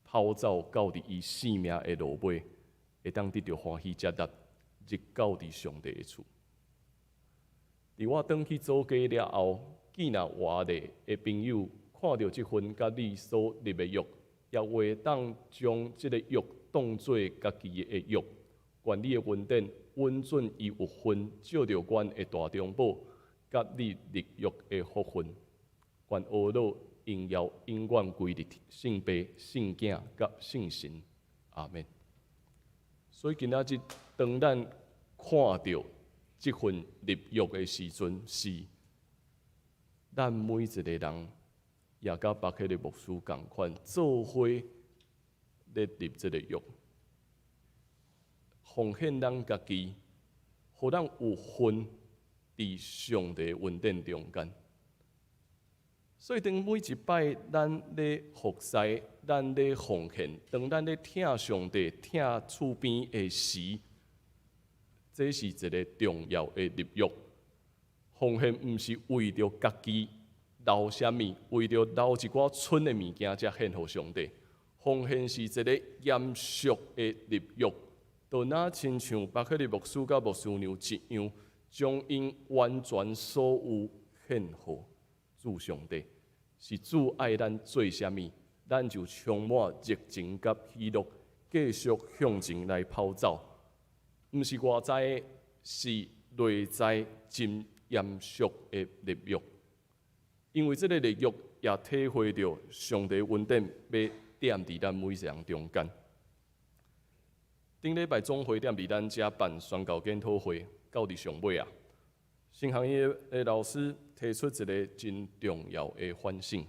跑走到佇伊性命的落尾，會當得著歡喜接納，入到佇上帝的厝。佇我轉去祖家了後，見若活咧的朋友看著這份佮你所立的約，也會當將這个約當做家己的約。願你的恩典允准伊有份，藉著阮的大中保，佮你立約的福分。願阿樂榮耀永遠歸佇聖父、聖囝佮聖神。阿們。所以今仔日當咱看著這份立約的時陣，是咱每一個人也佮巴克利牧師仝款，做伙咧立這个約，奉獻咱家己，予咱有份佇上帝恩典中間。所以，當每一擺咱咧服侍、咱咧奉獻，當咱咧疼上帝、疼厝邊的時，這是一个重要的立約。奉獻毋是為著家己留啥物，為著留一寡剩的物件才獻予上帝。奉獻是一个嚴肅的立約，就若親像巴克利牧師佮牧師娘一樣，將𪜶完全所有獻予主上帝。是主愛咱做啥物，咱就充滿熱情佮喜樂，繼續向前來跑走。毋是外在的，是內在真嚴肅的立約。因為這个立約也體會著上帝恩典欲踮佇咱每一个人中間。頂禮拜總會踮佇咱遮辦宣教檢討會，到佇上尾啊，神學院的老師提出一个真重要的反省。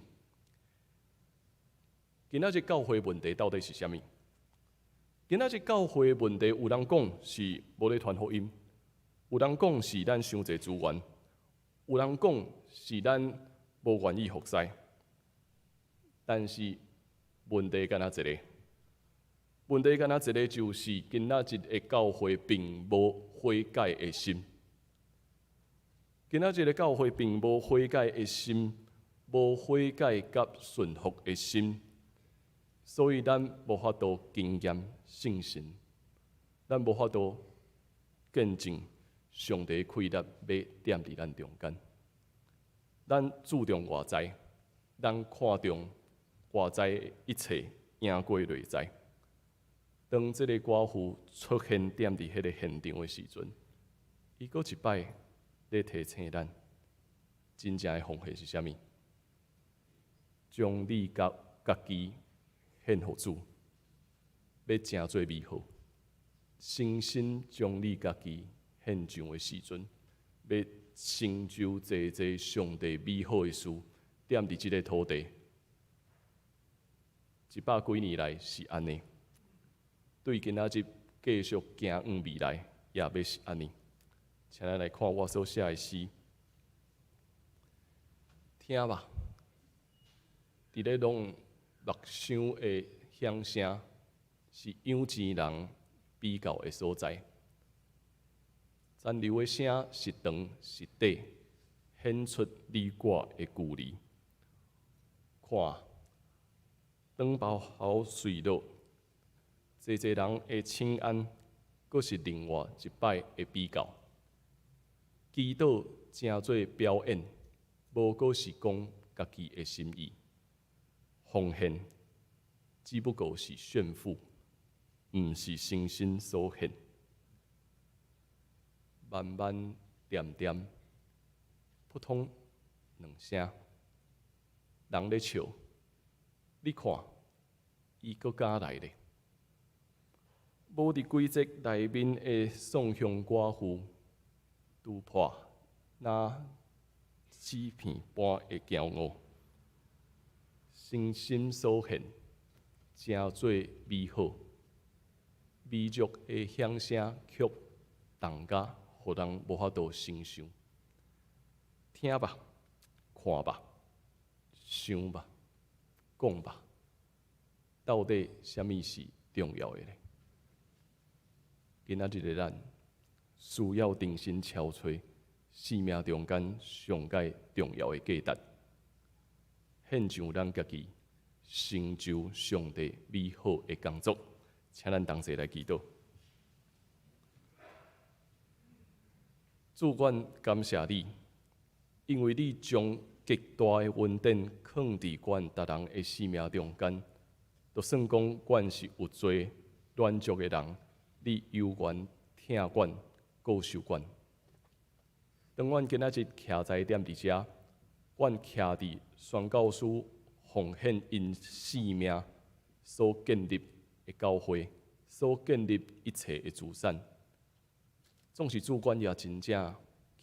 今仔日教會問題到底是啥物？今仔日教會問題，有人講是無咧傳福音，有人講是咱傷濟資源，有人講是咱無願意服侍。但是問題干焦一个，問題干焦一个就是今仔日的教會並無悔改的心。今仔日的教會並無悔改的心，無悔改佮順服的心，所以咱無法度經驗聖神，咱無法度見證上帝氣力欲踮佇咱中間。咱注重外在，咱看重外在一切贏過內在。當這个寡婦出現踮佇彼个現場的時陣，伊閣一擺咧提醒咱，真正的奉獻是啥物？將你佮家己獻予主，欲成做美好。誠心將你家己獻上的時陣，欲成就濟濟上帝美好的事，踮佇這个土地。一百幾年來是按呢，對今仔日繼續行往未來，也欲是按呢。請咱來看我所寫的詩，聽吧，佇咧弄木箱的響聲，是有錢人比較的所在。殘留的聲是長是短，顯出你我的距離。看，長包好墜落，濟濟人的請安，閣是另外一擺的比較。祈禱成做表演，無閣是講家己的心意。奉獻只不過是炫富，毋是誠心所獻。慢慢恬恬，撲通兩聲，人咧笑。你看，伊閣敢來咧。無佇規則內面的喪鄉寡婦，拄破若紙片般的驕傲，誠心所獻，成做美好，微弱的響聲卻動甲，予人無法度承受。聽吧，看吧，想吧，講吧，到底啥物是重要的呢？今仔日的咱需要重新敲揣生命中間上蓋重要的價值，獻上咱家己，成就上帝美好的工作。請咱同齊來祈禱。主，阮感謝你，因為你將極大的恩典囥佇阮逐人的生命中間，就算講阮是有罪軟弱的人，你猶原疼阮、顧惜阮。當阮今仔日徛在踮佇遮，阮徛佇宣教師奉獻𪜶性命所建立的教會，所建立一切的資產，總是主阮也真正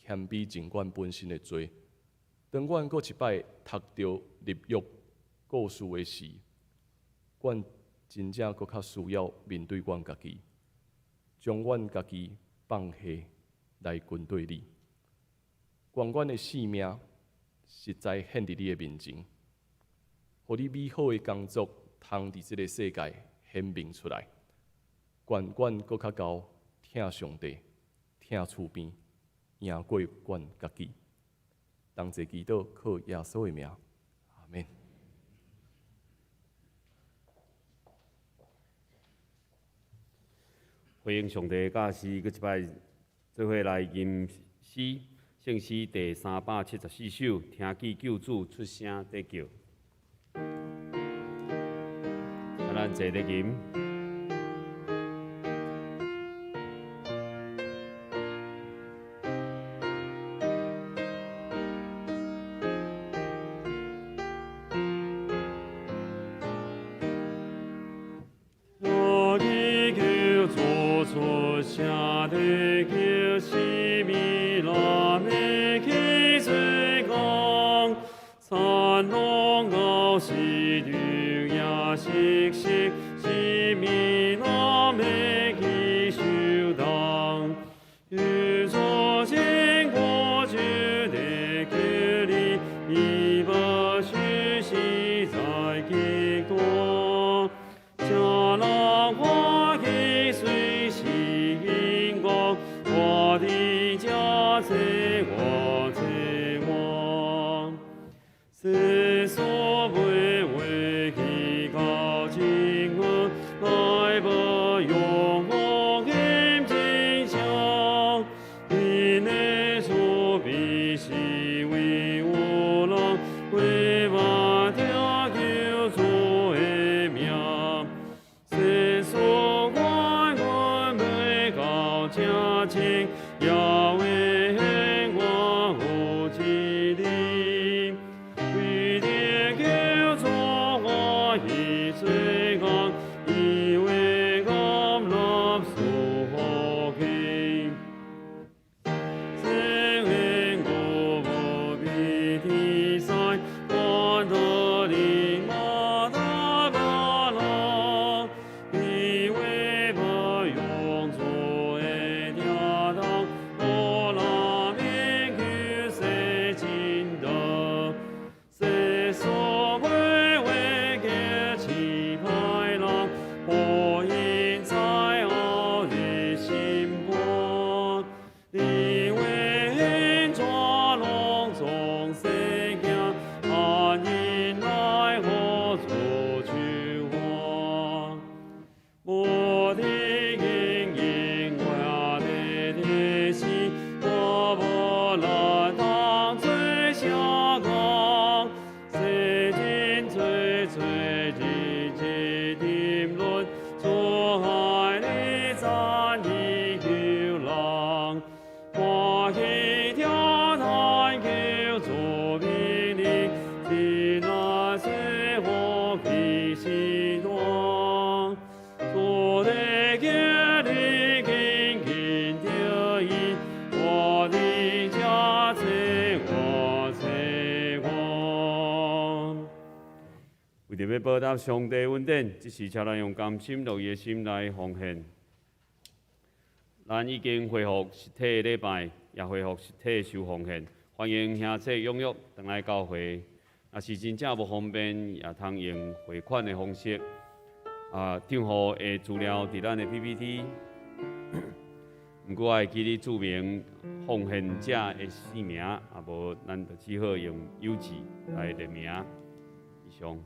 謙卑認阮本身的罪。當阮閣一擺讀著立約故事的時，阮真正閣較需要面對阮家己，將阮家己放下來跟隨你。願阮的性命實在獻佇你的面前，予你美好的工作通佇這个世界顯明出來。願阮閣較𠢕疼上帝、疼厝邊，贏過阮家己。同齊祈禱，靠耶穌的名，阿們。歡迎上帝教士，閣一擺做伙來吟詩，聖詩第374首，聽見救主出聲在叫。咱坐咧吟。伫遮找我找我，世事袂话去到真远，来无用福音真相，因的慈悲是为有人，为嘛听求主的名。世事我阮袂到这深，也会显我有一日，为着求主欢喜做工，伊会甘纳赐福气。虽然我无比天使，我得你马达巴郎，伊会无用主的听当，无那免求世真道。世事袂话结起歹人，福音在后日审判。你为怎拢总世行，安因来予主手看。无天经营我的提醒，我无力当做啥工，世真济济日日沉沦，主爱你赞伊求人，欢喜听叹求主命令，真来赐福气时段。主的叫你紧紧着伊，我伫遮找我找我。為著欲報答上帝恩典，這時請咱用甘心樂意的心來奉獻。咱已經恢復實體禮拜，也恢復實體收奉獻，歡迎兄弟踴躍轉來教會。若是真正無方便，也通用匯款的方式。啊，帳戶的資料佇咱的 PPT。毋過愛記得註明奉獻者的姓名，啊無咱就只好用郵寄來列名。以上。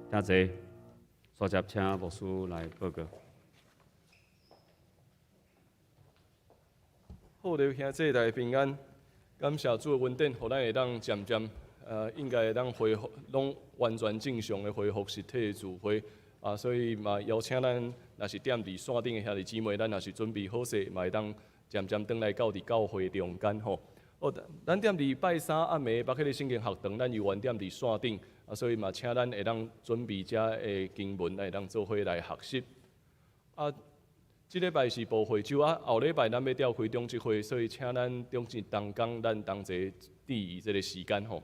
請坐，煞接請牧師來報告。好，弟兄姊妹大家平安，感謝主的恩典，予咱會當漸漸，應該會當恢復，攏完全正常的恢復實體的聚會。啊，所以嘛邀請咱，若是踮佇線頂的兄弟姊妹，咱若是準備好勢，嘛會當漸漸轉來到佇教會中間吼。哦，咱踮佇拜三暗暝北彼个聖經學堂，咱猶原踮佇線頂，啊，所以嘛請咱會當準備遮的經文，咱會當做伙來學習。啊，這禮拜是報會週啊，後禮拜咱欲調開長執會，所以請咱長執同工，咱同齊注意這个時間吼。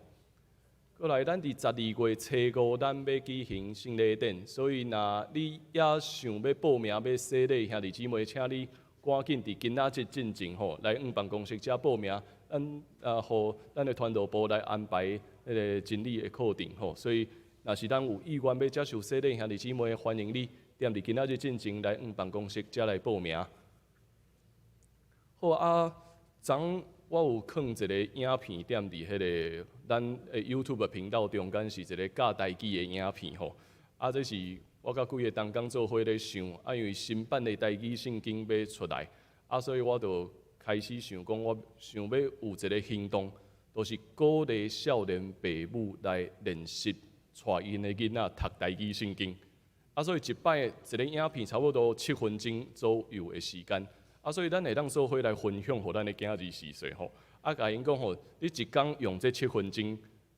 過來，咱佇12月初五，咱欲舉行聖禮典，所以若你也想欲報名欲洗禮兄弟姊妹，請你趕緊佇今仔日進前吼，來阮辦公室遮報名，咱啊，予咱的傳道部來安排彼个真理的課程吼。所以，若是咱有意願欲接受洗禮兄弟姊妹，歡迎你踮佇今仔日進前來阮辦公室遮來報名。好啊，昨我有放一个影片踮佇彼个咱的 YouTube 頻道中間，是一个教台語的影片吼。啊，這是我佮幾个同工做伙咧想，啊，因為新版的台語聖經欲出來，啊，所以我就開始想講，我想欲有一个行動，就是鼓勵少年爸母來練習帶𪜶的囡仔讀台語聖經。啊，所以一擺一个影片差不多7分鐘左右的時間。啊，所以咱會當做伙來分享，予咱的囝兒四歲吼。啊，共𪜶講吼，你一工用這七分鐘，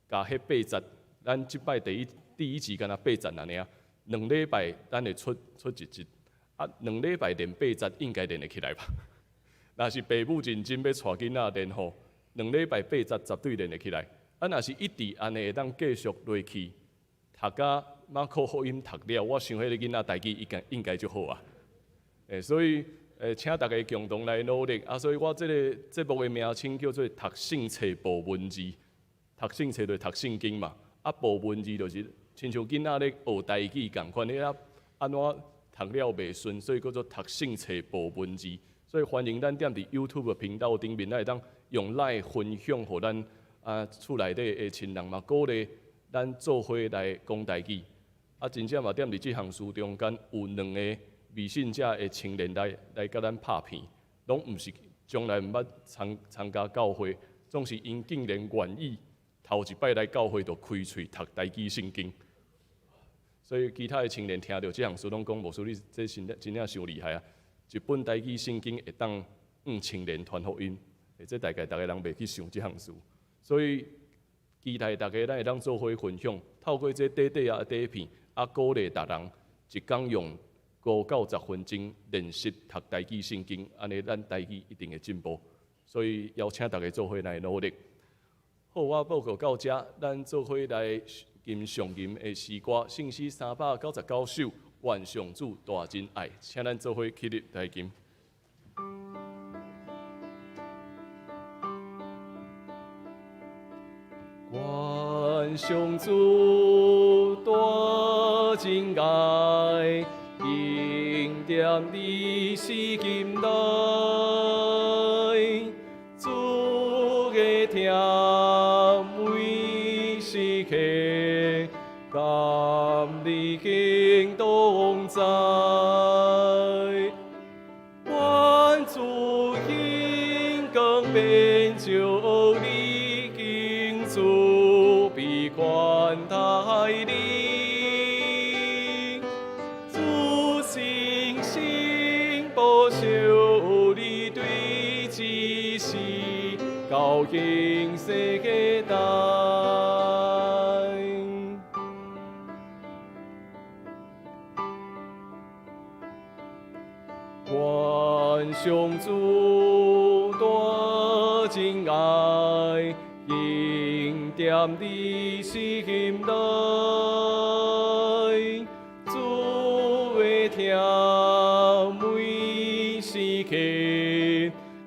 共彼八節，咱這擺第一集敢若八節按呢爾，2禮拜咱會出一集，啊，兩禮拜練八節應該練會起來吧？若是爸母認真欲帶囡仔練吼，兩禮拜八節絕對練會起來。啊，若是一直按呢會當繼續落去，讀甲馬可福音讀了，我想彼个囡仔台語應該就好啊。所以。請大家共同來努力啊！所以我這個節目的名稱叫做《讀聖冊步文字》，讀聖冊就是讀聖經嘛。啊，步文字就是親像囡仔咧學台語仝款，你啊按怎讀了袂順，所以叫做讀聖冊步文字。所以歡迎咱踮佇 YouTube 頻道頂面，咱會當用 LINE 分享，予咱啊厝內底的親人嘛，鼓勵咱做伙來講台語。啊，真正嘛踮佇這項事中間有兩个未信者的青年來共咱拍片，攏毋是從來毋捌參加教會，總是𪜶竟然願意頭一擺來教會就開喙讀台語聖經。所以其他的青年聽著這項事，攏講牧師你這真正傷厲害啊！一本台語聖經會當向青年傳福音，這大概逐个人袂去想這項事。所以期待大家咱會當做伙分享，透過這短短仔短片，啊鼓勵逐人一工用5到10分鐘練習讀台語聖經，按呢咱台語一定會進步。所以邀請大家做伙來努力。好，我報告到遮，咱做伙來吟上吟的詩歌，聖詩399首，願上主大真愛，請咱做伙起立來吟。願上主大真愛。恩典離世金來，主的疼每時刻，甘你敬同在，願主顯光遍照你，敬主必寬待你。主信心保守你對這世到永世代。願上主大真愛，恩典你心內，主的疼每時刻，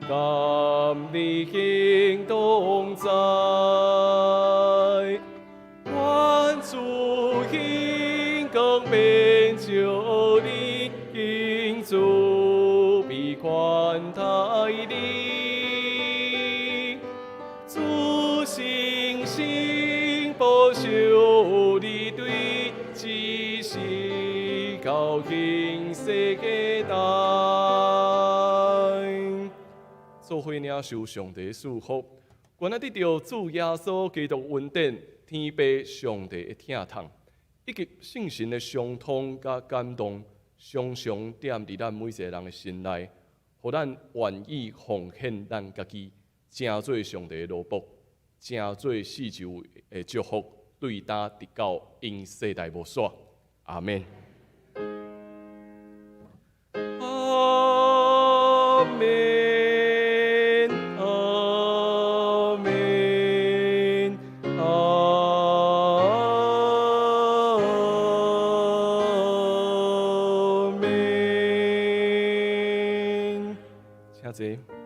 甘你行同在。願主顯光遍照你，敬主必寬待你。主信心保守你對這世到永世代。做伙領受上帝的賜福。願咱得著主耶穌基督恩典、天父上帝的疼痛，以及聖神的相通佮感動，常常踮佇咱每一個人的心內，予咱願意奉獻咱家己，成做上帝的奴僕，成做四周的祝福，對今直到永世代無煞。阿們。阿們，阿們，阿們。請坐。